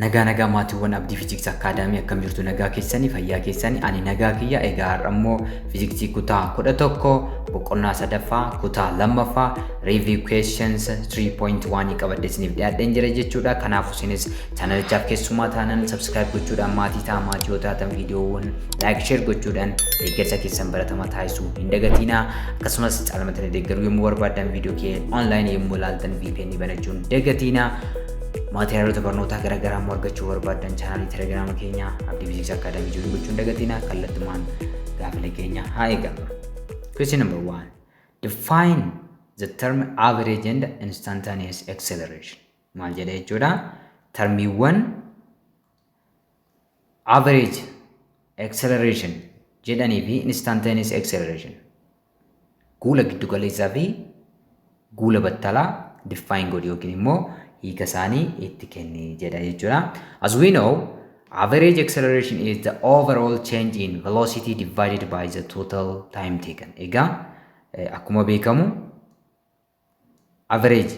Nagaa nagaa maatiiwwan Abdii Fiiziksii Akaadaamii, akkam jirtu? Nagaa keessanii, fayyaa keessanii? Ani nagaa kiyya. Egaa har'a immoo fiiziksii kutaa 11 boqonnaa sadaffaa kutaa lammaffaa review questions 3.1 qabadhee isiniif dhiyaadheen jira jechuudha. Kanaafuu isinis chaanalichaaf keessumaa taanan subscribe gochuudhaan maatii ta'a. Maatii yoo taatan viidiyoowwan like, share gochuudhaan deeggarsa keessan baratamaa taasisuu hin dagatinaa. Akkasumas caalmatanii deeggaruu yommuu barbaaddan viidiyoo kee online yommuu ilaaltan VPN banachuun dagatinaa. Maateriyaalota barnootaa garaagaraa immoo argachuu barbaaddan chaanaalii Telegiraama keenya Abdii Fiiziksii Akaadaamii join gochuun dagatinaa. Kallattumaan gaafilee keenya haa eegallu. Question number 1. Define the term average and instantaneous acceleration. Maal jedha jechuudha? Termiiwwan average acceleration jedhanii fi instantaneous acceleration, guula giddugaleessaa fi guula battalaa, define godhi yookiin immoo hiika isaanii itti kenni jedha jechuudha. As we know, average acceleration is the overall change in velocity divided by the total time taken. Egaa akkuma beekamu average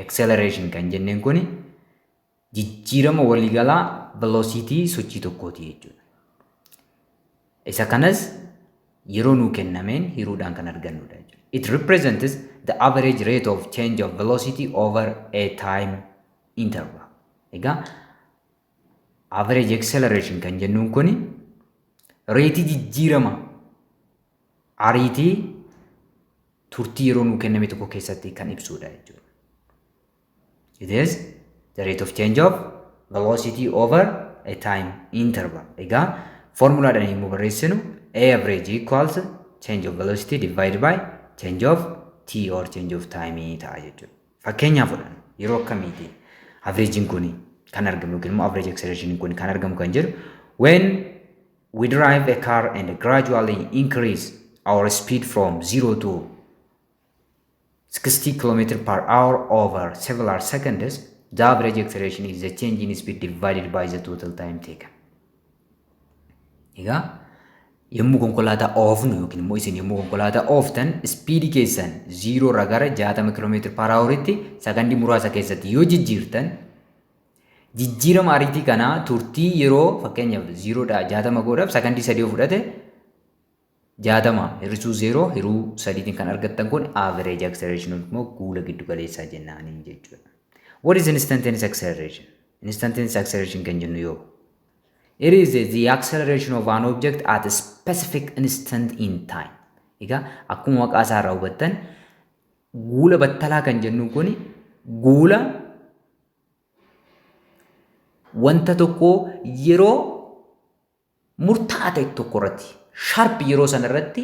acceleration kan jenneen kuni jijjiirama waliigalaa velocity sochii tokkooti jechuudha. Isa kanas yeroo nuu kennameen hiruudhaan kan argannudha jechuudha. It represents the average rate of change of velocity over a time interval. Egaa average acceleration kan jennuun kuni reetii jijjiirama ariitii turtii yeroo nuu kenname tokko keessatti kan ibsudha jechuudha. It is the rate of change of velocity over a time interval. Egaa formulaadhaan yommuu barreessinu A average equals change of velocity divided by change of t or change of time ta'a jechuudha. Fakkeenyaaf fudhanna, yeroo akkamiiti averageiin kun kan argamu yookiin immoo average acceleration kun kan argamu kan jedhu, when we drive a car and gradually increase our speed from 0 to 60 km per hour over several seconds, the average acceleration is the change in speed divided by the total time taken. Egaa yommuu konkolaataa oofnu yookiin immoo isin yommuu konkolaataa ooftan speedii keessan 0 irraa gara 60 km per houritti sakandii muraasa keessatti yoo jijjiirtan, jijjiirama ariitii kanaa turtii yeroo, fakkeenyaaf 0dhaa 60 godhaaf sakandii 3 yoo fudhate, 60 hir'isuu 0 hiruu sadiitiin kan argattan kun average acceleration immoo guula giddu galeessaa jennaanii jechuudha. What is instantaneous acceleration? Instantaneous acceleration kan jennu yoo, it is the acceleration of an object at a specific instant in time. Egaa akkuma maqaa isaa irraa hubattan guula battalaa kan jennu kun guula wanta tokko yeroo murtaa'aa ta'e tokko irratti, sharp yeroo sana irratti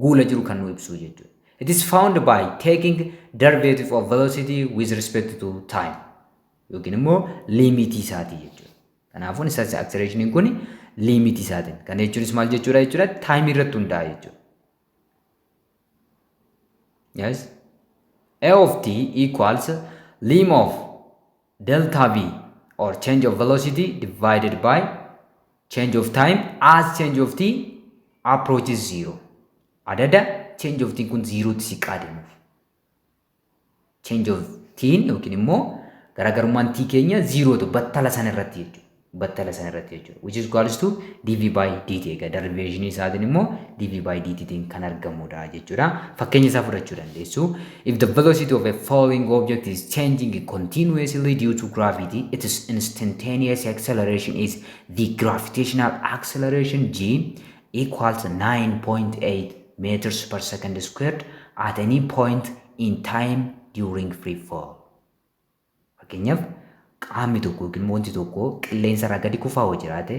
guula jiru kan nu ibsu jechuudha. It is found by taking derivative of velocity with respect to time yookiin immoo limitii isaatii jechuudha. Kanaafuu instantaneous acceleration kun limitii isaatiin. Kana jechuunis maal jechuudha? Time irratti hundaa'a jechuudha. Yes. A of t equals lim of delta v or change of velocity divided by change of time as change of t approaches zero. Adada change of t kun zerotti siqaa deemuuf. Change of t yookiin immoo garaagarummaan t keenya zerotu battala sana irratti jechuudha. Battala sana irratti jechuudha. Which is equals to dv by dt. Egaa derivation isaatiin immoo dv by dt tiin kan argamudha jechuudha. Fakkeenya isaa fudhachuu dandeessu. If the velocity of a falling object is changing continuously due to gravity, its instantaneous acceleration is the gravitational acceleration g equals 9.8 meters per second squared at any point in time during free fall. Fakkeenyaaf qaamni tokko yookiin wanti tokko qilleensa irraa gadi kufaa yoo jiraate,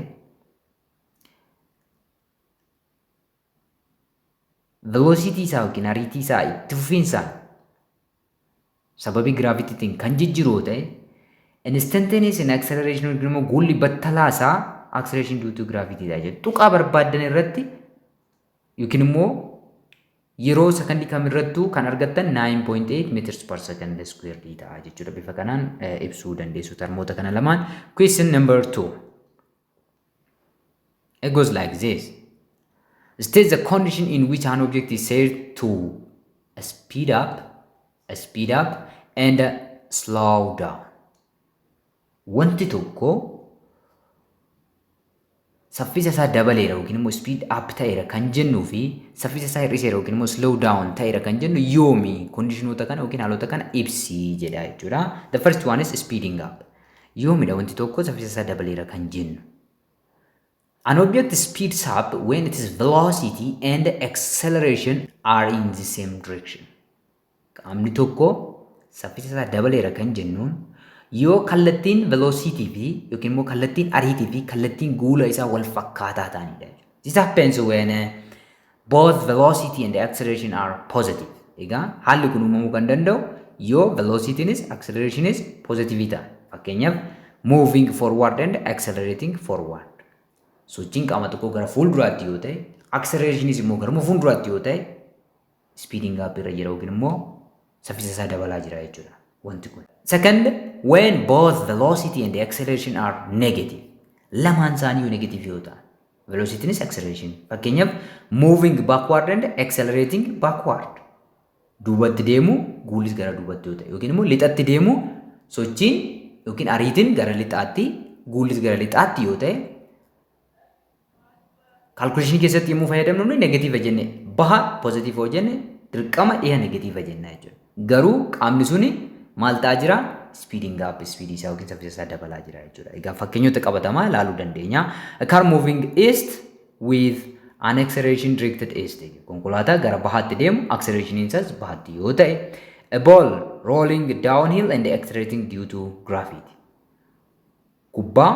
velocity isaa yookiin ariitii isaa itti fufiinsaan sababii gravityitiin kan jijjiiru yoo ta'e, instantaneous in acceleration yookiin immoo guulli battalaa isaa acceleration due to gravity dha jedhu. Tuqaa barbaaddan irratti yookiin immoo yeroo sakandii kamirrattuu kan argattan 9.8 meters per second square ta'a jechuudha. Bifa kanaan ibsuu dandeessu termoota kana lamaan. Question number 2. It goes like this. State the condition in which an object is said to speed up and slow down. Wanti tokko saffisa isaa dabaleera yookiin immoo speed up ta'eera kan jennuu fi saffisa isaa hir'iseera yookiin immoo slow down ta'eera kan jennu yoomi? Conditionoota kana yookiin haalota kana ibsii jedha jechuudha. The first one is speeding up. Yoomidha wanti tokko saffisa isaa dabaleera kan jennu? An object speeds up when its velocity and acceleration are in the same direction. Qaamni tokko saffisa isaa dabaleera kan jennuun yoo kallattiin velocity fi yookiin immoo kallattiin ariitii fi kallattiin guula isaa wal fakkaataa ta'anidha. This happens when both velocity and acceleration are positive. Egaa haalli kun uumamuu kan danda'u yoo velocitynis accelerationis positive ta'an. Fakkeenyaaf, moving forward and accelerating forward. Sochiin qaama tokkoo gara fuulduraatti yoo ta'e, accelerationis immoo garuma fuulduraatti yoo ta'e, speeding up irra jira yookiin immoo saffisa isaa dabalaa jira jechuudha wanti kun. Second, when both velocity and acceleration are negative. Lamaan isaanii yoo negative yoo ta'an. Velocitynis acceleration. Fakkeenyaaf, moving backward and accelerating backward. Duubatti deemu, guulis gara duubatti yoo ta'e, yookiin immoo lixatti deemu, sochiin yookiin ariitiin gara lixaatti, guulis gara lixaatti yoo ta'e, calculationii keessatti yommuu fayyadamnu nuyi negative jenne, baha positive yoo jenne, dirqama dhiha negative jenna jechuudha. Garuu qaamni suni maal ta'aa jira? Speeding up, speedii isaa yookiin saffisa isaa dabalaa jira jechuudha. Egaa fakkeenyota qabatamaa ilaaluu dandeenya. A car moving east with an acceleration directed east. Konkolaataa gara bahaatti deemu, acceleration isaas bahaatti yoo ta'e. A ball rolling downhill and accelerating due to gravity. Kubbaa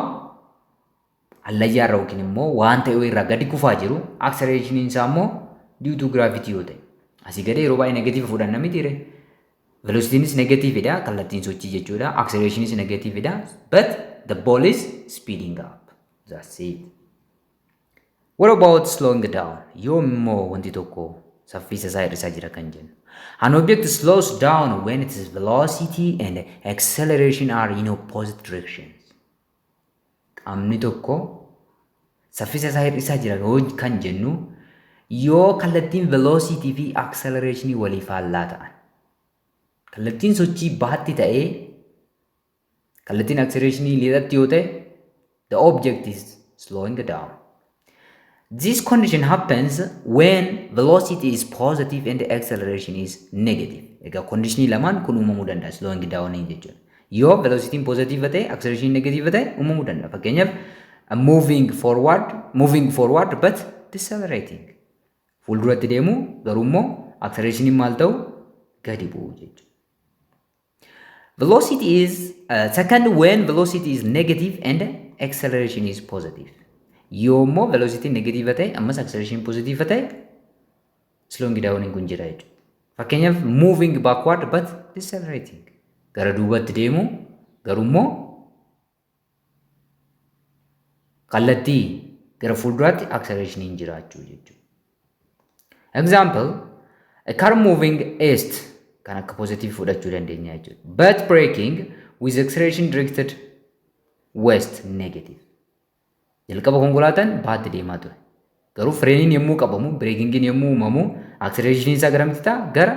hallayyaarra yookiin immoo waan ta'e irraa gadi kufaa jiru, acceleration isaa immoo due to gravity yoo ta'e. Asii gadi yeroo baay'ee negative fudhanna mitiire. Velocitynis negativedha, kallattiin sochii jechuudha. Accelerationis negativedha. But the ball is speeding up. That's it. What about slowing down? Yoo immoo wanti tokko saffisa isaa hir'isaa jira kan jennu. An object slows down when its velocity and acceleration are in opposite directions. Qaamni tokko saffisa isaa hir'isaa jira kan jennu yoo kallattiin velocity fi acceleration walii faallaa ta'an. Kallattiin sochii baatti ta'ee kallattiin acceleration lixatti yoo ta'e, the object is slowing down. This condition happens when velocity is positive and acceleration is negative. Egaa conditionii lamaan kun uumamuu danda'a slowing down jechuudha. Yoo velocityn positive ta'e, acceleration negative ta'e uumamuu danda'a. Fakkeenyaaf, moving forward but decelerating. Fuulduratti deemu, garuu immoo acceleration maal ta'u? Gadi bu'u jechuudha. Velocity is second, when velocity is negative and acceleration is positive. Yoo immoo velocity negative ta'e, ammas acceleration positive ta'e, slowing down kun jira jechuudha. Fakkeenyaaf, moving backward but decelerating. Gara duubatti deemu, garuu immoo kallattii gara fuulduraatti acceleration jiraachuu jechuudha. Example, a car moving east kan akka positive fudhachuu dandeenya jechuudha. But braking with acceleration directed west negative. Jalqaba konkolaataan baatti deemaa ture. Garuu fireeniin yommuu qabamu, brakingiin yommuu uumamu, acceleration isaa garamitti ta'a? Gara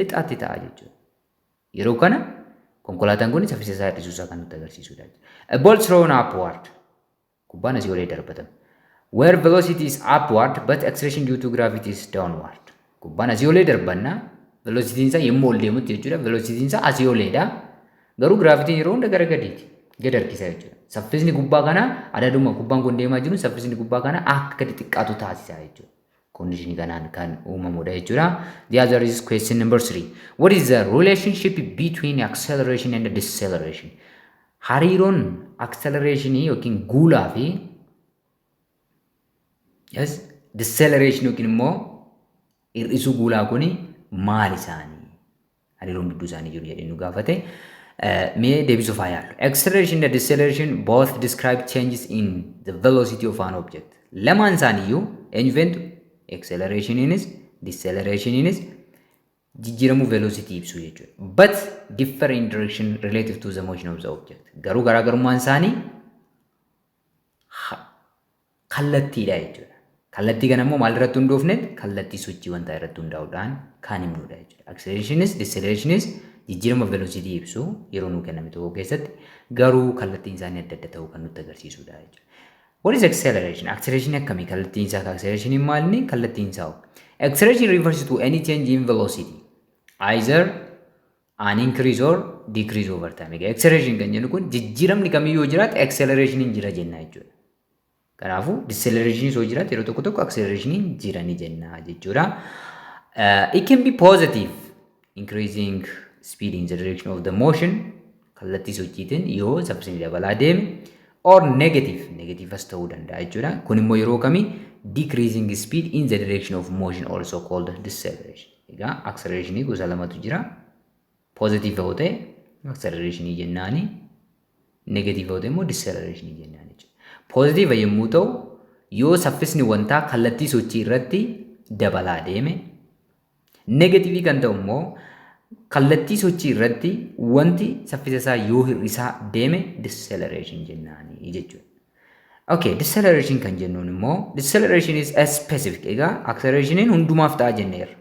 lixaatti ta'a jechuudha. Yeroo kana konkolaataan kun saffisa isaa hir'isuu isaa kan nutti agarsiisudha. A ball thrown upward. Kubbaan asii olee darbatame. Where velocity is upward but acceleration due to gravity is downward. Kubbaan asii olee darbannaa, velocityn isaa yommuu ol deemutti jechuudha. Velocityn isaa asii oleedha. Garuu gravityn yeroo hunda gara gadiiti. Gad harkisa jechuudha. Saffisni kubbaa kanaa adaduma kubbaan kun deemaa jiru saffisni kubbaa kanaa akka gadi xiqqaatu taasisa jechuudha. Conditionii kanaan kan uumamudha jechuudha. The other is question number 3. What is the relationship between acceleration and deceleration? Hariiroon acceleration yookiin guulaa fi, yes, deceleration yookiin immoo hir'isuu guulaa kuni maal isaanii? Hariiroon gidduu isaanii jiru jedhee nu gaafate. Mee deebisuuf haa yaallu. Acceleration and deceleration both describe changes in the velocity of an object. Lamaan isaaniiyyuu eenyu feentu, accelerationiinis decelerationiinis jijjiiramuu velocity ibsu jechuudha. But differ in direction relative to the motion of the object. Garuu garaagarummaan isaanii kallattiidha jechuudha. Kallattii kana immoo maal irratti hundoofne? Kallattii sochii wantaa irratti hundaa'uudhaan kan himnudha jechuudha. Accelerationis decelerationis jijjiirama velocity ibsu yeroo nuu kenname tokko keessatti garuu kallattiin isaanii adda adda ta'uu kan nutti agarsiisudha jechuudha. What is acceleration? Acceleration akkamii? Kallattiin isaa acceleration maalini? Kallattiin isaa hoo? Acceleration refers to any change in velocity, either an increase or decrease over time. Egaa acceleration kan jennu kun jijjiiramni kamiyyuu yoo jiraate acceleration jira jenna jechuudha. Kanaafuu deceleration yoo jiraate yeroo tokko tokko acceleration jira ni jenna jechuudha. It can be positive, increasing speed in the direction of the motion, kallattii sochiitiin yoo saffisni dabalaa deeme, or negative, negative as ta'uu danda'a jechuudha. Kun immoo yeroo kamii? Decreasing speed in the direction of motion, also called deceleration. Egaa acceleration gosa lamatu jira. Positive yoo ta'e acceleration jennaani, negative yoo ta'e immoo deceleration jennaan jechuudha. Positive yommuu ta'u yoo saffisni wantaa kallattii sochii irratti dabalaa deeme, negative kan ta'u immoo kallattii sochii irratti wanti saffisa isaa yoo hir'isaa deeme deceleration jennaani jechuudha. Okay, deceleration kan jennuun immoo deceleration is a specific. Egaa accelerationiin hundumaaf ta'a jenneerra.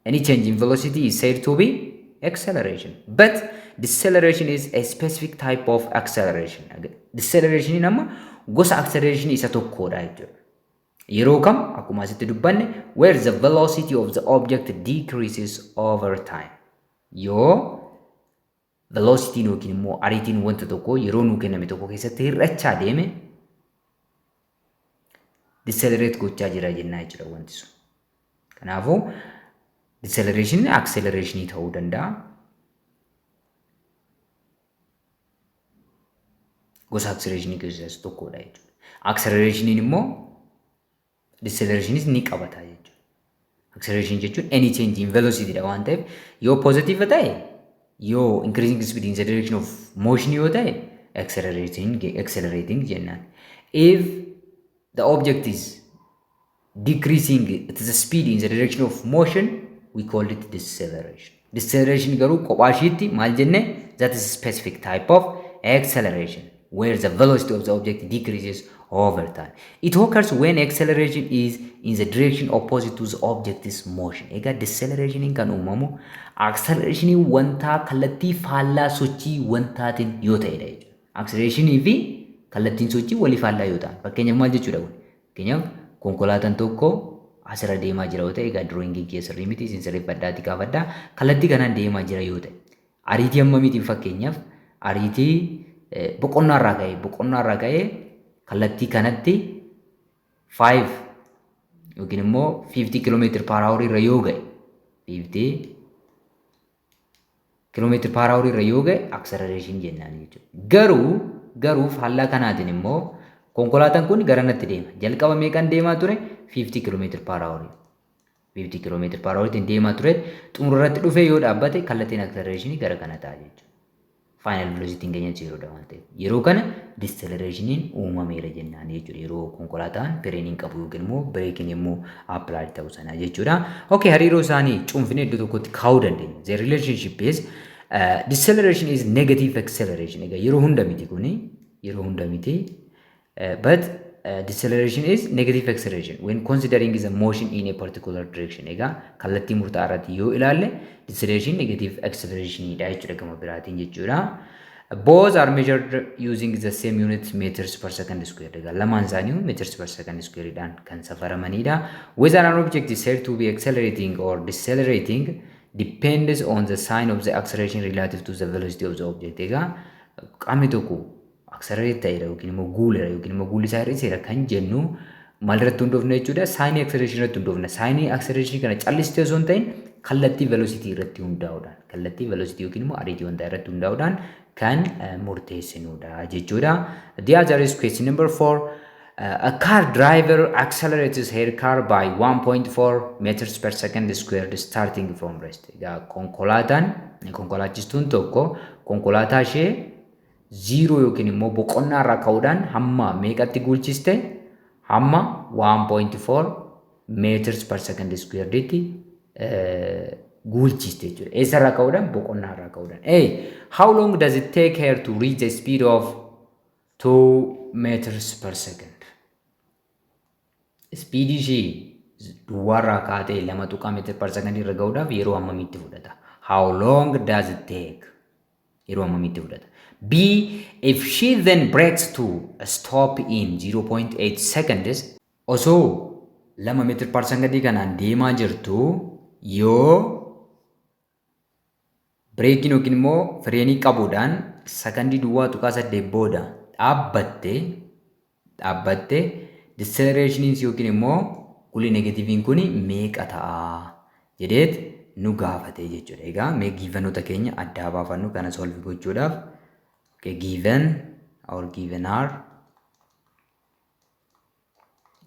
Any change in velocity is said to be acceleration. But deceleration is a specific type of acceleration. Deceleration amma gosa acceleration isa tokkodha jechuudha. Yeroo kam? Akkuma asitti dubbanne, where the velocity of the object decreases over time. Yoo velocityn yookiin immoo ariitiin wanta tokko yeroo nuu kenname tokko keessatti hir'achaa deeme decelerate gochaa jira jennaa jechuudha wanti sun. Kanaafuu deceleration acceleration ta'uu danda'a. Gosa acceleration keessaa isa tokkodha jechuudha. Acceleration immoo decelerationis ni qabata jechuudha. Acceleration jechuun any change in velocity dha waan ta'eef yoo positive ta'e, yoo increasing speed in the direction of motion yoo ta'e, accelerating jennaan. If the object is decreasing its speed in the direction of motion, we call it deceleration. Deceleration garuu kophaa ishiitti maal jenne? That is specific type of acceleration where the velocity of the object decreases over time. It occurs when acceleration is in the direction opposite to the object's motion. Egaa deceleration kan uumamu acceleration wantaa kallattii faallaa sochii wantaatiin yoo ta'edha jechuudha. Acceleration fi kallattiin sochii walii faallaa yoo ta'an. Fakkeenyaaf maal jechuudha kun? Fakkeenyaaf konkolaataan tokko asirra deemaa jira yoo ta'e, egaa drawingii kiyya sirrii miti, isin sirreeffadhaatii kaafadhaa, kallattii kanaan deemaa jira yoo ta'e ariitii hammamiitiin? Fakkeenyaaf ariitii boqonnaarraa ka'ee kallattii kanatti 5 yookiin immoo 50 kiiloomeetira per hour irra yoo ga'e, 50 kiiloomeetira per hour irra yoo ga'e acceleration jennaan jechuudha. Garuu faallaa kanaatiin immoo konkolaataan kun gara natti deema. Jalqaba meeqan deemaa ture? 50 kiiloomeetira per hour. 50 kiiloomeetira per hour deemaa ture, xumura irratti dhufee yoo dhaabbate kallattiin acceleration gara kana ta'a jechuudha. Final velocity keenya zeeroodha waan ta'eef. Yeroo kana decelerationin uumameera jennaan jechuudha. Yeroo konkolaataan fireeniin qabu yookiin immoo bireekiin immoo apply ta'u sana jechuudha. Okay, hariiroo isaanii cuunfinee iddoo tokkotti kaa'uu dandeenya. The relationship is deceleration is negative acceleration. Egaa yeroo hunda miti kuni, yeroo hunda miti. But deceleration is negative acceleration when considering the motion in a particular direction. Egaa kallattii murtaa'aa irratti yoo ilaalle deceleration negative acceleration dha jechuudha gama biraatiin jechuudha. Both are measured using the same unit, meters per second square. Egaa lamaan isaanii meters per second square dhaan kan safaramanidha. Whether an object is said to be accelerating or decelerating depends on the sign of the acceleration relative to the velocity of the object. Egaa qaamni tokko accelerate ta'eera yookiin immoo guuleera yookiin immoo guulli isaa hir'iseera kan jennu maal irratti hundoofna jechuudha? Signii acceleration irratti hundoofna. Signii acceleration kana callistee osoo hin ta'in kallattii velocity irratti hundaa'uudhaan, kallattii velocity yookiin immoo ariitii wantaa irratti hundaa'uudhaan kan murteessinudha jechuudha. The other is question number 4. A car driver accelerates her car by 1.4 meters per second squared starting from rest. Egaa konkolaataan, konkolaachistuun tokko konkolaataa ishee zero yookiin immoo boqonnaa irraa ka'uudhaan hamma meeqatti guulchiste? Hamma 1.4 meters per second squared guulchiste jechuudha. Eessarraa ka'uudhaan? Boqonnaa irraa ka'uudhaan. Hey, how long does it take her to reach the speed of 2 meters per second? Speedii ishee duwwaarraa kaatee 2 tuqaa meter per second irra ga'uudhaaf yeroo hammamiitti fudhata? How long does it take? Yeroo hammamitti fudhata? B. If she then brakes to stop in 0.8 seconds, osoo 2 meter per secondii kanaan deemaa jirtu yoo bireekiin yookiin immoo fireenii qabuudhaan sakandii 0.8 booda dhaabbatte, decelerationin yookiin immoo gulli negatiiviin kun meeqa ta'a jedheet nu gaafate jechuudha. Egaa mee givenoota keenya addaa baafannu kana solve gochuudhaaf. Okay, given or given are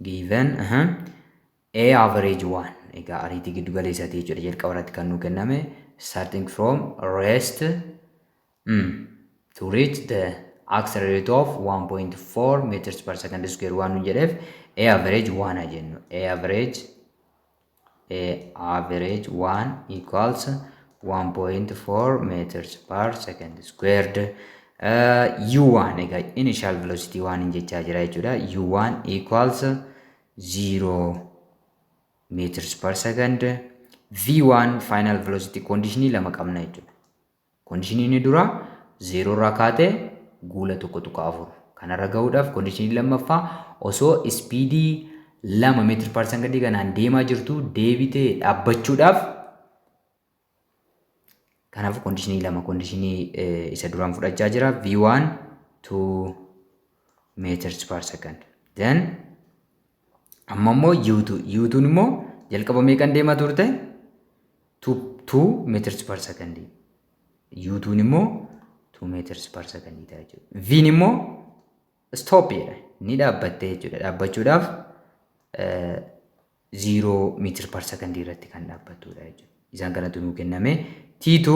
given A average 1, egaa ariitii giddu galeessaati jechuudha, jalqaba irratti kan nu kenname, starting from rest to reach the accelerate of 1.4 meters per second square waan nu jedheef, A average 1 haa jennu. A average 1 equals 1.4 meters per second squared. U1, egaa initial velocity waan hin jechaa jira jechuudha. U1 equals 0 meters per second. V1, final velocity, conditionii lama qabna jechuudha. Conditionii inni dura 0 irraa kaatee guula 1.4 kanarra gahuudhaaf, conditionii lammaffaa osoo speedii 2 meter per secondii kanaan deemaa jirtu deebitee dhaabbachuudhaaf. Kanaaf conditionii lama, conditionii isa duraan fudhachaa jira, V1 2 meters per second. Then amma immoo U2, U2 immoo jalqaba meeqan deemaa turte? 2 meters per second. U2 immoo 2 meters per second ta'a jechuudha. V'n immoo stop jedha, ni dhaabbatte jechuudha. Dhaabbachuudhaaf 0 meter per second irratti kan dhaabbattudha jechuudha. Isaan kanatu nuu kenname. T2,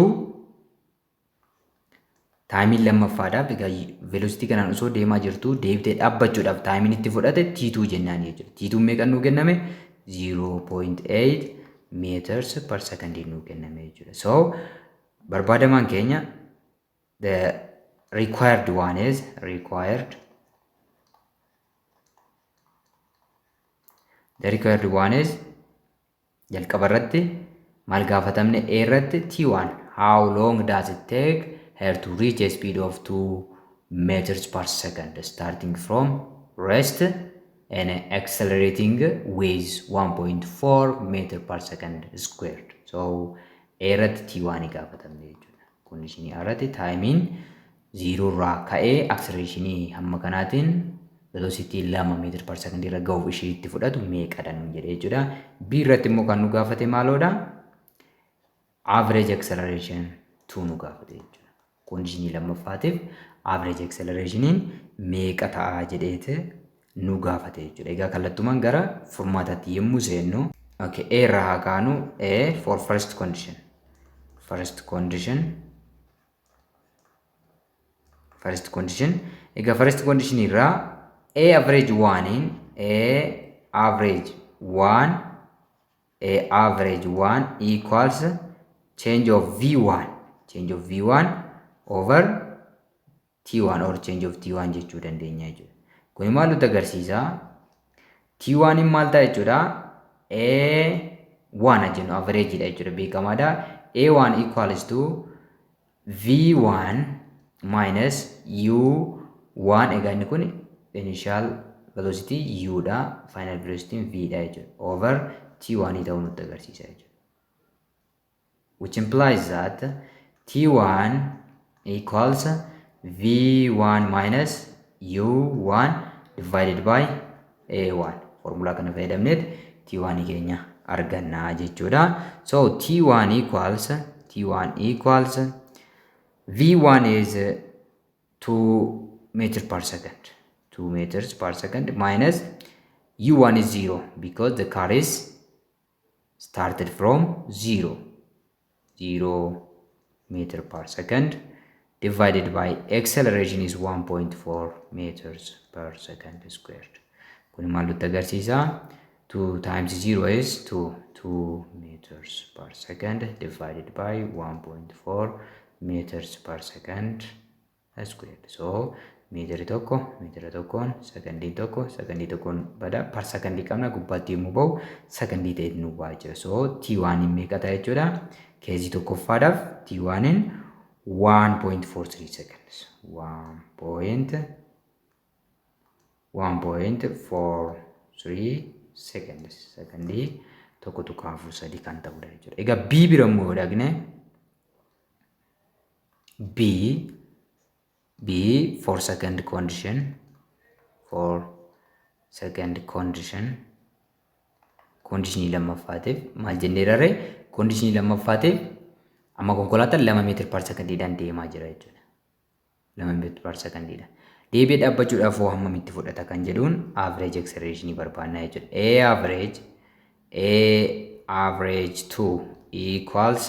timeiin lammaffaadhaaf, egaa velocity kanaan osoo deemaa jirtu deebitee dhaabbachuudhaaf timeiin itti fudhate T2 jennaan jechuudha. T2 meeqan nuu kenname? 0.8 meters per second nuu kenname jechuudha. So barbaadamaan keenya, the required one is jalqaba irratti maal gaafatamne? A irratti T1, how long does it take her to reach a speed of 2 meters per second starting from rest and accelerating with 1.4 meter per second squared? So A irratti T1 gaafatamne jechuudha. Conditionii irratti timeiin 0 irraa ka'ee accelerationii hamma kanaatiin velocity 2 meter per second irra gahuuf ishee itti fudhatu meeqadha nuun jedhe jechuudha. B irratti immoo kan nu gaafate maaloodha? Average acceleration 2 nu gaafate jechuudha. Conditionii lammaffaatiif average accelerationiin meeqa ta'a jedheete nu gaafate jechuudha. Egaa kallattumaan gara furmaataatti yommuu seennu, okay, A irraa haa kaanu. A for first condition. First condition. First condition. Egaa first condition irraa A average 1 in A average 1, A average 1 equals change of V1, change of V1 over T1 or change of T1 jechuu dandeenya jechuudha. Kun maal nutti agarsiisa? T1 maal ta'a jechuudha? A1 jennu average dha jechuudha, beekamaadha. A1 equals to V1 minus U1, egaa inni kun initial velocity U dha, final velocity V dha jechuudha, over T1 ta'uu nutti agarsiisa jechuudha. Which implies that T1 equals V1 minus U1 divided by A1. Formulaa kana fayyadamneet T1 keenya argannaa jechuudha. So T1 equals V1 is 2 meter per second, 2 meters per second, minus U1 is 0 because the car is started from 0, 0 meter per second, divided by acceleration is 1.4 meters per second squared. Kun maal nutti agarsiisa? 2 times 0 is 2, 2 meters per second divided by 1.4 meters per second squared. So Meetiri tokko meetira tokkoon, sakandii tokko sakandii tokkoon bada. Per sakandii qabna, gubbaatti yommuu bahu sakandii ta'e nu ba'a jechuudha. So T1 meeqa ta'a jechuudha? Caseii tokkoffaadhaaf T1 1.43 seconds. 1.43 seconds. Sakandii 1.43 kan ta'udha jechuudha. Egaa B bira immoo yoo dhaqne, B for second condition, for second condition, conditionii lammaffaatiif maal jennee raree? Conditionii lammaffaatiif amma konkolaataan 2 meter per secondiidhaan deemaa jira jechuudha. 2 meter per secondiidhaan. Deebi'ee dhaabbachuudhaaf hoo hammamitti fudhata kan jedhuun average acceleration barbaannaa jechuudha. A average 2 equals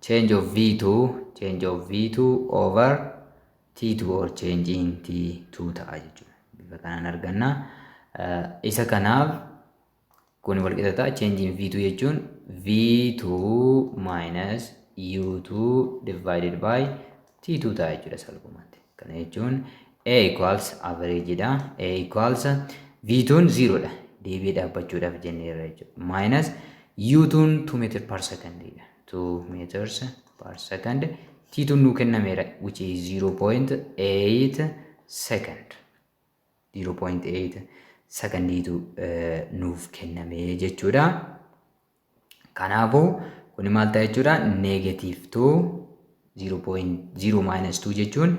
change of V2, change of V2 over T2 or change in T2 ta'a jechuudha. Bifa kanaan arganna. Isa kanaaf kun wal qixa ta'a. Change in V2 jechuun V2 minus U2 divided by T2 ta'a jechuudha salphumatti. Kana jechuun A equals average dha. A equals V2 0 dha. Deebi'ee dhaabbachuudhaaf jenneerra jechuudha. Minus U2 2 meter per second dha. 2 meters per second. T2 nuu kennameera, which is 0.8 second. 0.8 secondiitu nuuf kenname jechuudha. Kanaafuu kuni maal ta'a jechuudha? Negative 2, 0.0 minus 2 jechuun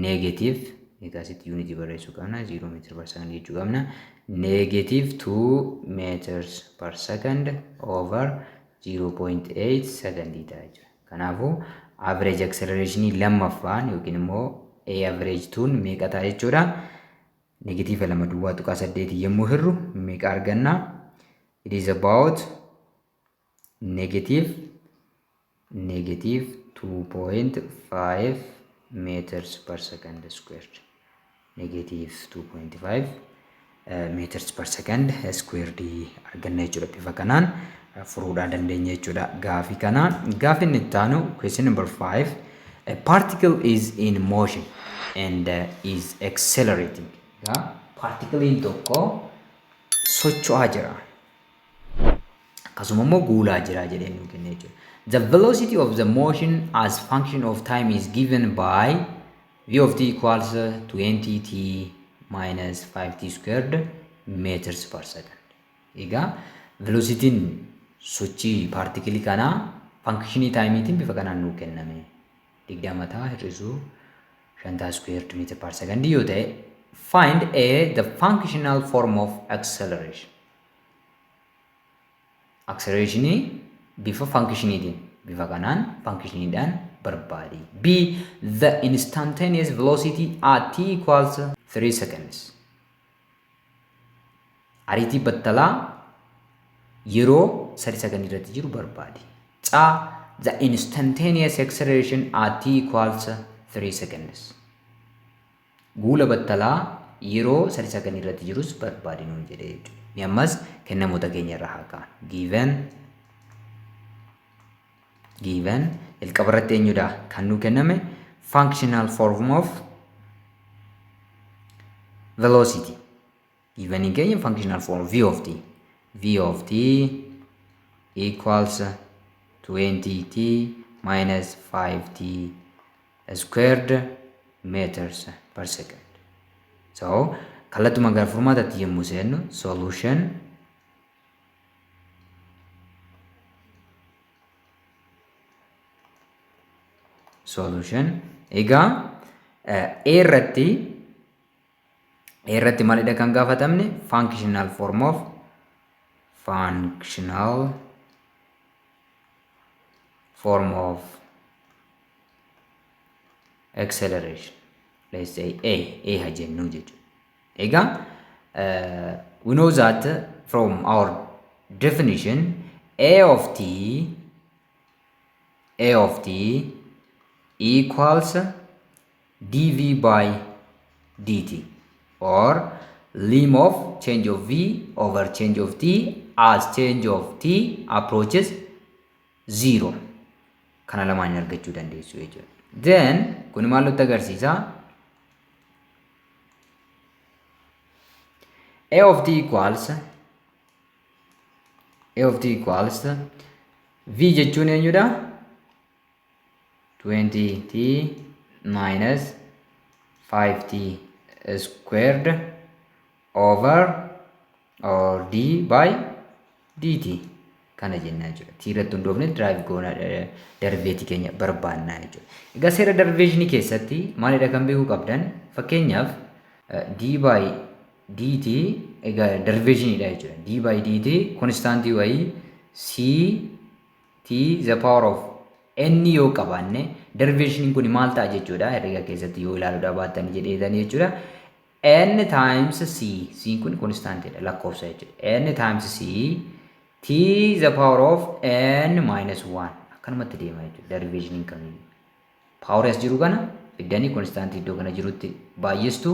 negative, egaa asitti unitii barreessuu qabna, 0 meter per second jechuu qabna, negative 2 meters per second over 0.8 secondii ta'a jechuudha. Kanaafuu average acceleration lammaffaan yookiin immoo A average 2 meeqa ta'a jechuudha? Negative 2.8 yommuu hirru meeqa arganna? It is about negative 2.5 meters per second squared. Negative 2.5 meters per second squared arganna jechuudha. Bifa kanaan furuudhaa dandeenya jechuudha. Gaafii kana, gaafii inni itti aanu, question number 5: a particle is in motion and is accelerating. Egaa partikiliin tokko socho'aa jira. Akkasuma immoo guulaa jira jedhee nuu kenne jechuudha. The velocity of the motion as function of time is given by v of t equals 20t minus 5t squared meters per second. Egaa velocitiin sochii paartikilii kanaa functionii timeiitiin bifa kanaan nuu kenname. 20 ta'a hir'isuu shantaa squared meter per second yoo ta'e, find a the functional form of acceleration. Accelerationii bifa functioniitiin, bifa kanaan functioniidhaan barbaadi. B, the instantaneous velocity at t equals 3 seconds. Ariitii battalaa yeroo 3 sekondii irratti jiru barbaadi. C, the instantaneous acceleration at t equals 3 seconds. Guula battalaa yeroo 3 sekondii irratti jirus barbaadi nuun jedhee jechuudha. Ni ammas kennamoota keenya irraa haa ka'an. Given jalqaba irratti eenyudha kan nuu kenname? Functional form of velocity. Giveniin keenya functional form v of t. V of t equals 20t minus 5t squared meters per second. So kallattuma gara furmaatatti yommuu seennu, solution, egaa A irratti maalidha kan gaafatamne? Functional form of acceleration, let's say A haa jennu jechuudha. Egaa we know that from our definition A of t equals dv by dt or lim of change of v over change of t as change of t approaches zero. Kana lamaan argachuu dandeessu jechuudha. Then kun maal nutti agarsiisa? A of t equals v jechuun eenyudha? 20t minus 5t squared over or d by dt kana jennaa jechuudha. T irratti hundoofne derive goona, derivative keenya barbaannaa jechuudha. Egaa seera derivationii keessatti maalidha kan beekuu qabdan? Fakkeenyaaf, d by dt egaa derivationiidha jechuudha. D by dt constantii wayii c t the power of n yoo qabaanne, derivationiin kun maal ta'a jechuudha? Herrega keessatti yoo ilaaluudha baattan jedheetanii jechuudha. N times c, c kun constantiidha, lakkoofsa jechuudha. N times c t the power of n minus 1 akkanumatti deema jechuudha. Derivationiin kamiyyuu power as jiru kana fiddanii constantii iddoo kana jirutti baay'istu,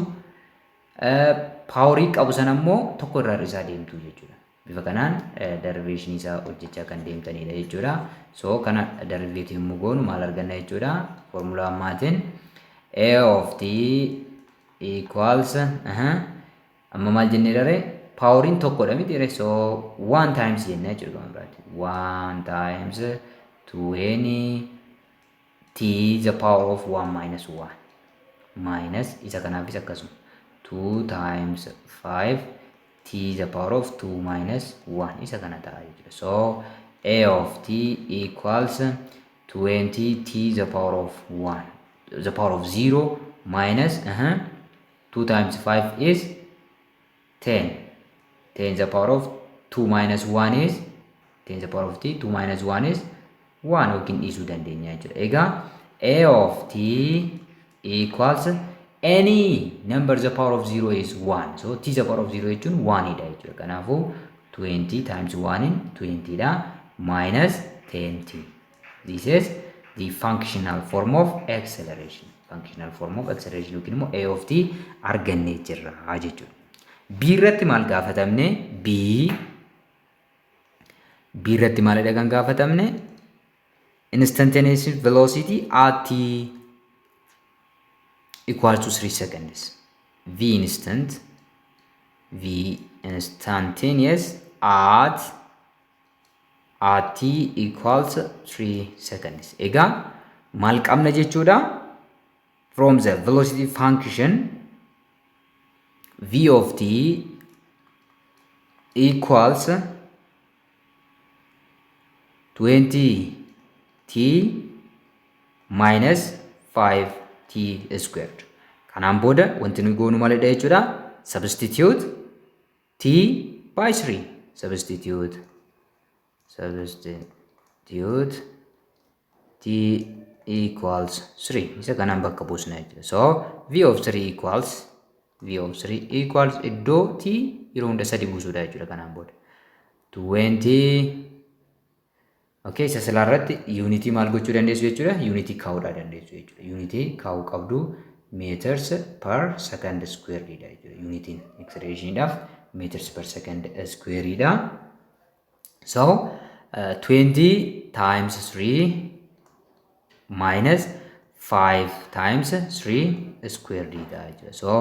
powerii qabu sana immoo tokko irraa hir'isaa deemtu jechuudha. Bifa kanaan derivationii isaa hojjechaa kan deemtanidha jechuudha. So kana derivative yommuu goonu maal arganna jechuudha? Formulaa ammaatiin a of t equals, amma maal jennee dare? Poweriin tokkodha miti? So one times jennee jechuudha gama biraatti. One times 20 t the power of 1 minus 1 minus isa kanaafis akkasuma 2 times 5 t the power of 2 minus 1 isa kana ta'a jechuudha. So a of t equals 20 t the power of 1 the power of 0 minus 2 times 5 is 10, 10 the power of 2 minus 1 is 10 the power of t 2 minus 1 is 1 yookiin dhiisuu dandeenya jechuudha. Egaa a of t equals any number the power of 0 is 1. So t the power of 0 jechuun 1 dha jechuudha. Kanaafuu 20 times 1 in 20 dha minus 10t. This is the functional form of acceleration. Functional form of acceleration yookiin immoo a of t argannee jirra jechuudha. B irratti maal gaafatamne? B irratti maalidha kan gaafatamne? Instantaneous velocity at t equal to 3 seconds. V instantaneous at t equals 3 seconds. Egaa maal qabna jechuudha? From the velocity function, v of t equals 20 t minus 5 t squared. Kanaan booda wanti nuyi goonu maalidha jechuudha? Substitute t by 3. Substitute t equals 3. Isa kanaan bakka buusna jechuudha. So v of 3 equals iddoo t yeroo hunda sadi buusuudha jechuudha kanaan booda. 20. Okay, isa silaa irratti unitii maal gochuu dandeessu jechuudha? Unitii kaa'uudhaa dandeessu jechuudha. Unitii kaa'uu qabdu, meters per second square dha jechuudha. Unitiin accelerationidhaaf meters per second square dha. So 20 times 3 minus 5 times 3 square dha jechuudha. So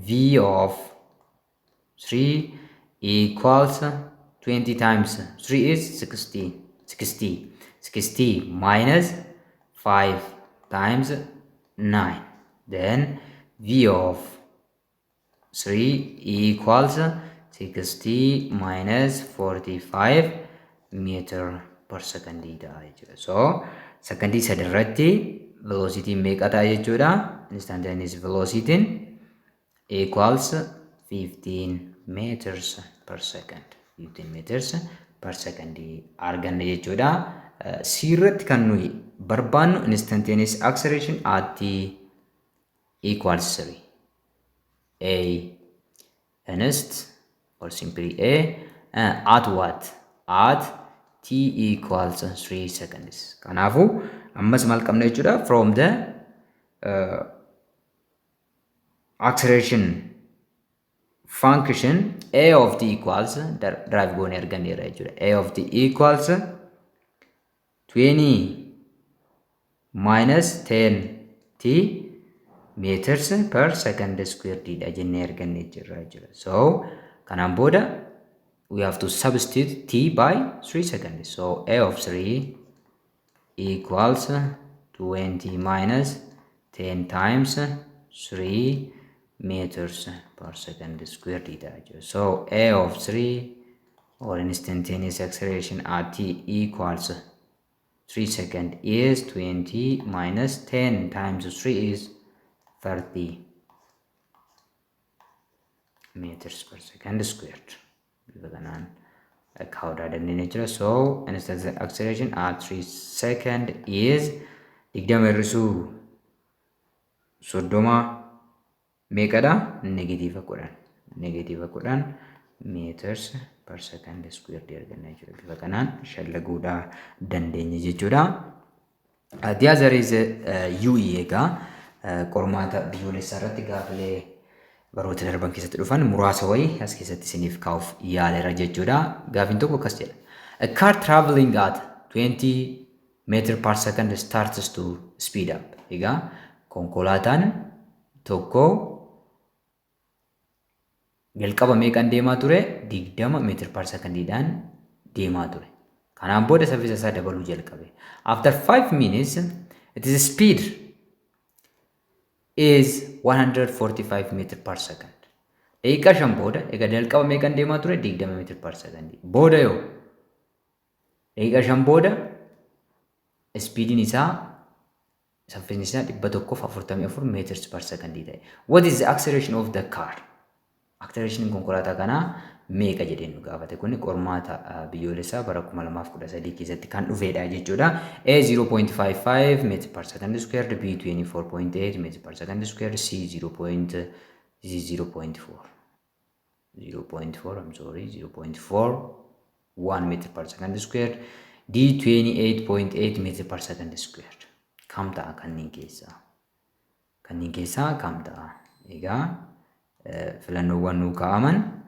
v of 3 equals 20 times 3 is 60, 60, 60 minus 5 times 9. Then v of 3 equals 60 minus 45 meter per second ta'a jechuudha. So sekondii sadirratti velocity meeqa ta'a jechuudha? Instantaneous velocity equals 15 meters per second. 15 meters per second arganne jechuudha. C irratti kan nuyi barbaannu instantaneous acceleration at t equals 3. A inst or simply A at what? At t equals 3 seconds. Kanaafuu ammas maal qabna jechuudha? From the acceleration function, a of t equals derive goonee arganneerra jechuudha. A of t equals 20 minus 10 t meters per second square dha jennee argannee jirra jechuudha. So Kanaan booda we have to substitute t by 3 seconds. So a of 3 equals 20 minus 10 times 3 meters per second squared ta'a jechuudha. So a of 3 or instantaneous acceleration at t equals 3 second is 20 minus 10 times 3 is 30 meters per second squared. Bifa kanaan kaa'uudhaa dandeenya jechuudha. So instantaneous acceleration at 3 second is 20 hir'isuu 30 meeqadha? Negative 10. Negative 10 meters per second squared arganna jechuudha. Bifa kanaan shallaguudhaa dandeenya jechuudha. The other is UE. Egaa qormaata biyyoolessaa irratti gaafilee baroota darban keessatti dhufan muraasa wayii as keessatti isiniif kaa'uuf yaaleera jechuudha. Gaafiin tokko akkas jedha. A car traveling at 20 meter per second starts to speed up. Egaa konkolaataan tokko jalqaba meeqan deemaa ture? 20 meter per secondiidhaan deemaa ture. Kanaan booda saffisa isaa dabaluu jalqabe. After 5 minutes, its speed is 145 meter per second. Daqiiqaa 5 booda, egaa jalqaba meeqan deemaa ture? 20 meter per second. Booda yoo daqiiqaa 5 booda speediin isaa, saffisni isaa 144 meters per second ta'e. What is the acceleration of the car? Acceleration konkolaataa kanaa meeqa jedheen nu gaafate. Kun qormaata biyyoolessaa bara 2013 keessatti kan dhufedha jechuudha. A 0.55 meter per second squared, B 24.8 meter per second squared, C 0. This is 0.4, 0.4, I'm sorry, 0.41 meter per second squared, D 28.8 meter per second squared. Kam ta'a kanneen keessaa? Kanneen keessaa kam ta'a? Egaa filannoowwan nuu kaa'aman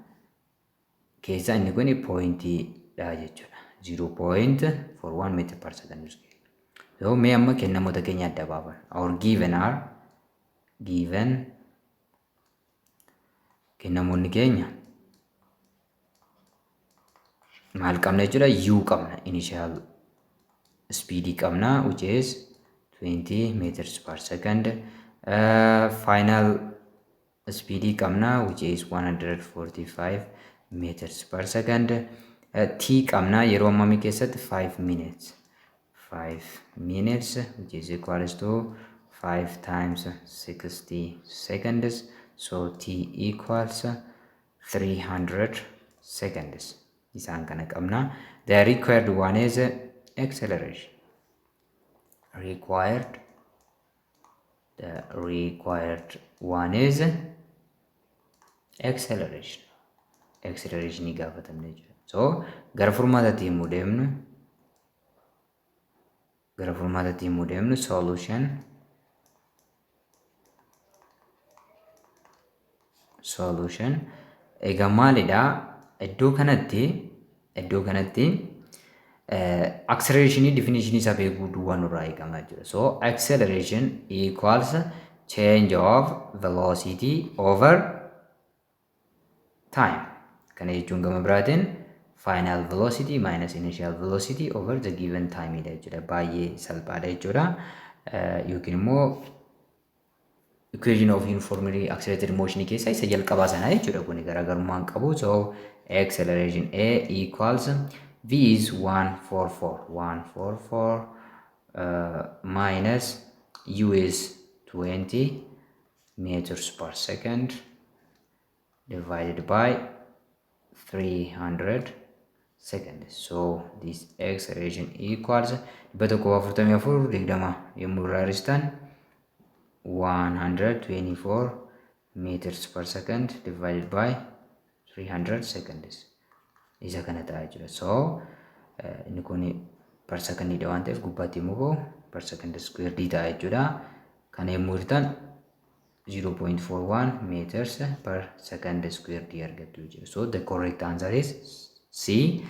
keessaa inni kun pointiidha jechuudha. 0.41 meter per second square. So mee amma kennamoota keenya adda baafan. Our given are given, kennamoonni keenya maal qabna jechuudha? U qabna, initial speed qabna, which is 20 meters per second. Final speed qabna, which is 145 meters per second. T qabna, yeroo ammamii keessatti? 5 minutes, 5 minutes, which is equals to 5 times 60 seconds, so t equals 300 seconds. Isaan kana qabna. The required one is acceleration. Required, the required one is acceleration. Acceleration gaafatamne jechuudha. So gara furmaatatti yommuu deemnu, gara furmaatatti yommuu deemnu, solution egaa maalidha? Iddoo kanatti acceleration definition isaa beekuu duwwaa nurraa eegama jechuudha. So acceleration equals change of velocity over time. Kana jechuun gama biraatiin final velocity minus initial velocity over the given time dha jechuudha. Baay'ee salphaadha jechuudha. Yookiin immoo equation of uniformly accelerated motion keessaa isa jalqabaa sanaa jechuudha. Kuni garaagarummaa hin qabu. So acceleration A equals V is 144 144 minus U is 20 meters per second divided by 300 seconds. So this acceleration equals 144 20 yommuu irraa hir'istan 124 meters per second divided by 300 seconds. Isa kana ta'a jechuudha. So inni kun per secondiidha waan ta'eef gubbaatti yommuu ba'u per second squared ta'a jechuudha. Kana yommuu hirtan 0.41 meters per second squared argattu jechuudha. So the correct answer is C,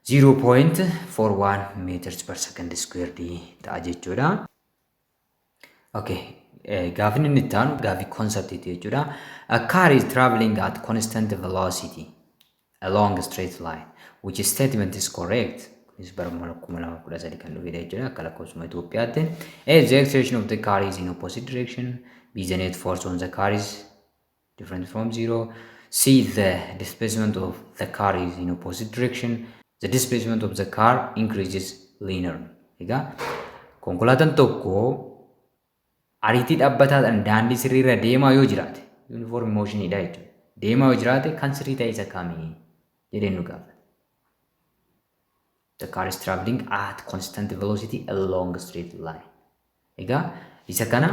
0.41 meters per second squared ta'a jechuudha. Okay. Gaafni inni itti aanu gaafii conceptiiti jechuudha. A car is traveling at constant velocity along a straight line. Which statement is correct? Kunis bara 2013 kan dhufedha jechuudha, akka lakkoofsuma Itoophiyaatti. A. The acceleration of the car is in opposite direction. B. The net force on the car is different from zero. C. The displacement of the car is in opposite direction. The displacement of the car increases linearly. Egaa konkolaataan tokko ariitii dhaabbataadhaan daandii sirriirra deemaa yoo jiraate, uniform motionidha jechuudha. Deemaa yoo jiraate kan sirrii ta'e isa kamii jedhee nu gaafata. The car is traveling at constant velocity along a straight line. Egaa isa kana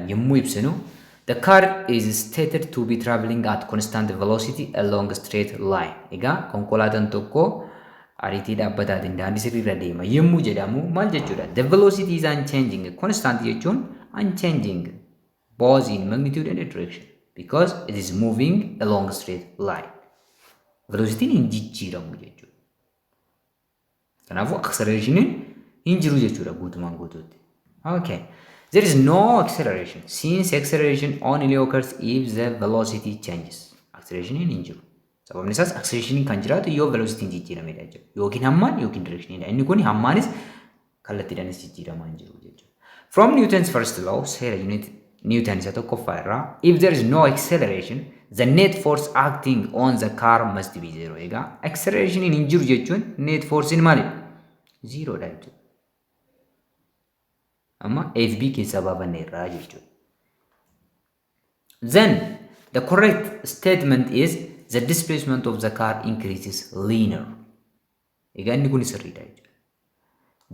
yommuu ibsinu, the car is stated to be traveling at constant velocity along a straight line. Egaa konkolaataan tokko ariitii dhaabbataatiin daandii sirriirra deema yommuu jedhamu maal jechuudha? The velocity is unchanging. Constant jechuun unchanging both in magnitude and direction because it is moving along a straight line. Velocityn hin jijjiiramu jechuudha. Kanaafuu accelerationin hin jiru jechuudha guutumaan guutuutti. Okay. There is no acceleration since acceleration only occurs if the velocity changes. Acceleration hin jiru. Sababni isaas acceleration kan jiraatu yoo velocity jijjiiramedha jechuudha. Yookiin hammaan yookiin directionidha. Inni kun hammaanis kallattiidhaanis jijjiiramaa hin jiru jechuudha. From Newton's first law, seera Newton isa tokkoffaa irraa, if there is no acceleration, the net force acting on the car must be zero. Egaa acceleration hin jiru jechuun net force maalidha? Zero dha jechuudha. Amma FB keessaa baafanneerraa jechuudha. Then the correct statement is the displacement of the car increases linear. Egaa inni kun sirriidha jechuudha.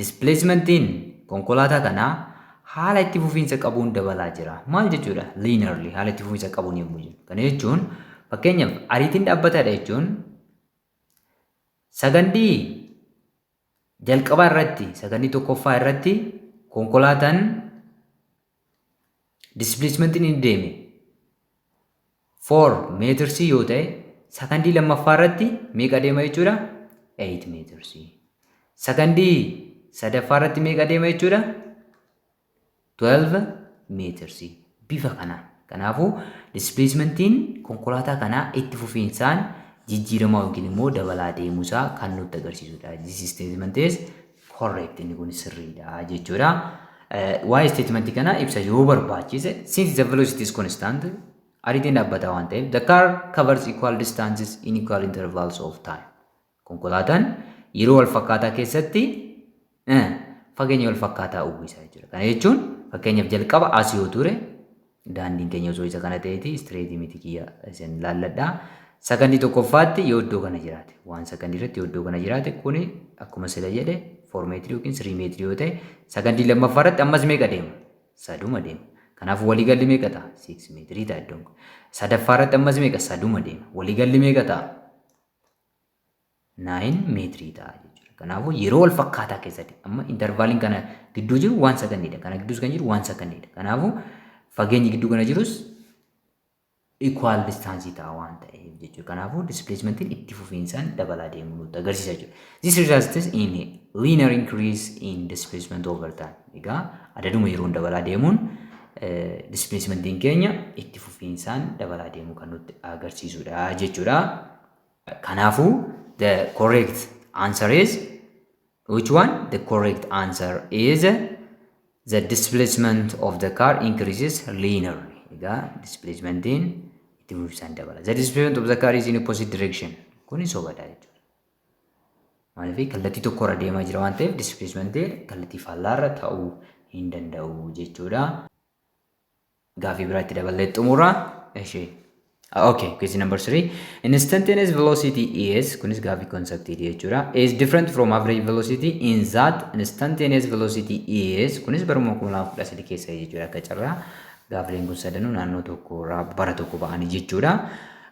Displacementiin konkolaataa kanaa haala itti fufiinsa qabuun dabalaa jira. Maal jechuudha? Linearly, haala itti fufiinsa qabuun yommuu jennu. Kana jechuun fakkeenyaaf ariitiin dhaabbataadha jechuun sagandii jalqabaa irratti, sagandii tokkoffaa irratti konkolaataan displacementiin inni deeme 4 meters yoo ta'e, sakandii lammaffaa irratti meeqa deema jechuudha? 8 meters. Sakandii sadaffaa irratti meeqa deema jechuudha? 12 meters. Bifa kanaan. Kanaafuu displacementiin konkolaataa kanaa itti fufiinsaan jijjiiramaa yookiin immoo dabalaa deemuusaa kan nutti agarsiisudha. This statement is correct. Inni kun sirriidha jechuudha. Waa'ee statementii kanaa ibsa yoo barbaachise, since the velocity is constant, ariitiin dhaabbataa waan ta'eef, the car covers equal distances in equal intervals of time. Konkolaataan yeroo wal fakkaataa keessatti fageenya wal fakkaataa uwwisa jechuudha. Kana jechuun fakkeenyaaf jalqaba as yoo ture, daandiin keenya osoo isa kana ta'eeti, straight miti kiyya isin laalladhaa. Sakandii tokkoffaatti yoo iddoo kana jiraate, waan sakandii irratti yoo iddoo kana jiraate, kuni akkuma sila jedhe 4 meetirii yookiin 3 meetirii yoo ta'e, sakandii lammaffaa irratti ammas meeqa deema? Saduma deema. Kanaaf waliigalli meeqa ta'a? 6 meetirii ta'a iddoon kun. Sadaffaa irratti ammas meeqa? Saduma deema. Waliigalli meeqa ta'a? 9 meetirii ta'a jechuudha. Kanaafuu yeroo wal fakkaataa keessatti amma intervaliin kana gidduu jiru waan sakandiidha. Kana gidduus kan jiru waan sakandiidha. Kanaafuu fageenyi gidduu kana jirus equal distance ta'a waan ta'eef jechuudha. Kanaafuu displacementiin itti fufiinsaan dabalaa deemuu nutti agarsiisa jechuudha. This results in linear increase in displacement over time. Egaa adaduma yeroon dabalaa deemuun displacementiin keenya itti fufiinsaan dabalaa deemuu kan nutti agarsiisudha jechuudha. Kanaafuu the correct answer is which one? The correct answer is the displacement of the car increases linearly. Egaa displacementiin itti fufiinsaan dabala. The displacement of the car is in opposite direction. Kuni sobadha jechuudha. Maaliif? Kallattii tokkorra deemaa jira waan ta'eef displacementiin kallattii faallaarra ta'uu hin danda'u jechuudha. Gaafii biraatti daballee xumura. Ishee. Okay, question number 3. Instantaneous velocity is, kunis gaafii conceptii jechuudha, is different from average velocity in that instantaneous velocity is, kunis baruma 2013 keessa jechuudha. Akka carraa gaafileen kun sadanuu naannoo tokko irraa bara tokko ba'anii jechuudha.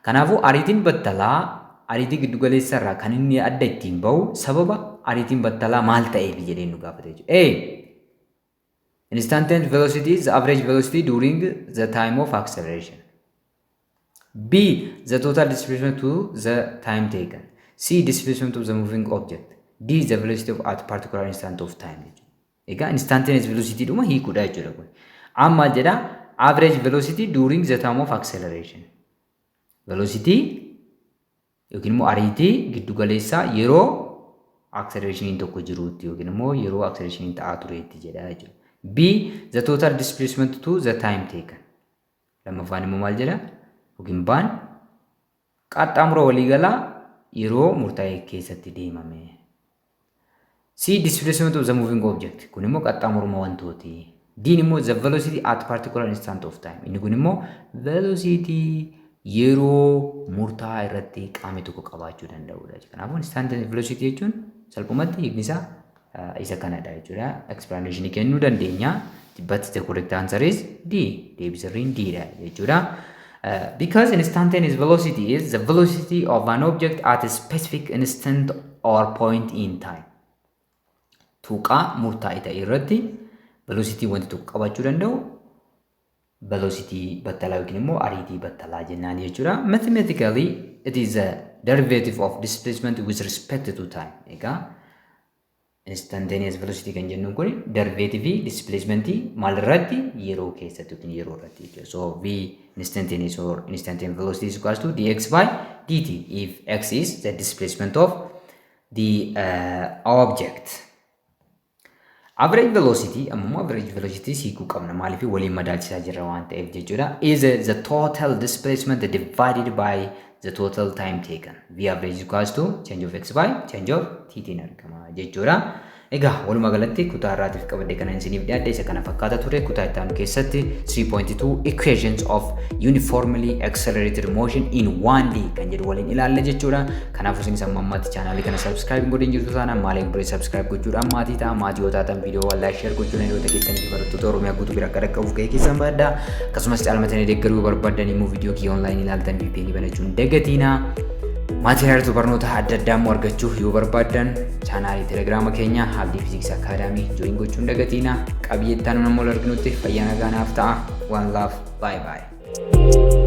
Kanaafuu ariitiin battalaa ariitii giddu galeessa irraa kan inni adda ittiin bahu sababa ariitiin battalaa maal ta'eef jedhee nu gaafate jechuudha. A. Instantaneous velocity is the average velocity during the time of acceleration. B. The total displacement to the time taken. C. Displacement of the moving object. D. The velocity of at particular instant of time. Egaa instantaneous velocity dhuma hiikuudha jechuudha kun. Amma jedha, average velocity during the time of acceleration. Velocity yookiin immoo ariitii giddu galeessaa yeroo accelerationiin tokko jirutti yookiin immoo yeroo accelerationiin ta'aa tureetti jedha jechuudha. B, the total displacement to the time taken. Lammaffaan immoo maal jedha? Yookiin baan qaxxaamura waliigalaa yeroo murtaa'e keessatti deemame. C, displacement of the moving object. Kun immoo qaxxaamuruma wantooti. D immoo the velocity at particular instant of time. Inni kun immoo velocity yeroo murtaa'aa irratti qaamni tokko qabaachuu danda'udha. Kanaafuu instantaneous velocity jechuun salphumatti hiikni isaa isa kanadha jechuudha. Explanation kennuu dandeenya. But the correct answer is D. Deebii sirriin D dha jechuudha. Because instantaneous velocity is the velocity of an object at a specific instant or point in time. Tuqaa murtaa'e ta'e irratti velocity wanti tokko qabaachuu danda'u velocity battalaa yookiin immoo ariitii battalaa jennaan jechuudha. Mathematically, it is a derivative of displacement with respect to time. Egaa instantaneous velocity kan jennuun kun derivative displacement maal irratti? Yeroo keessatti yookiin yeroo irratti jechuudha. So v instantaneous or instantaneous velocity is equals to dx by dt if x is the displacement of the object. Average velocity, ammoo average velocity siikuu qabna, maaliif waliin madaalchisaa jirra waan ta'eef jechuudha. Is the total displacement divided by the total time taken. V average equals to change of x by change of t tiin argama jechuudha. Egaa walumaa galatti kutaa irraatiif qabadde kana isiniif dhiyaadhe isa kana fakkaata ture. Kutaa itti aanu keessatti 3.2 equations of uniformly accelerated motion in 1D kan jedhu waliin ilaalla jechuudha. Kanaafuu isinis amma ammaatti chaanaalii kana subscribe hin godhin jirtu taanaan maaliif dura subscribe gochuudhaan maatii ta'a. Maatii yoo taatan viidiyoo like, share gochuun hiriyoota keessanii fi barattoota Oromiyaa guutuu bira akka dhaqqabuuf gahee keessan baadhaa. Akkasumas caalmatanii deeggaruu barbaadan immoo viidiyoo kiyya online ilaaltan VPN banachuun dagatiinaa. Maateriyaaloota barnoota adda addaa immoo argachuu yoo barbaaddan chaanaalii Telegiraama keenya Abdii Fiiziksii Akaadaamii join gochuun dagatiina. Qabiyyee itti aanu namoota arginutti fayyaa nagaa naaf ta'a. One love, bye bye.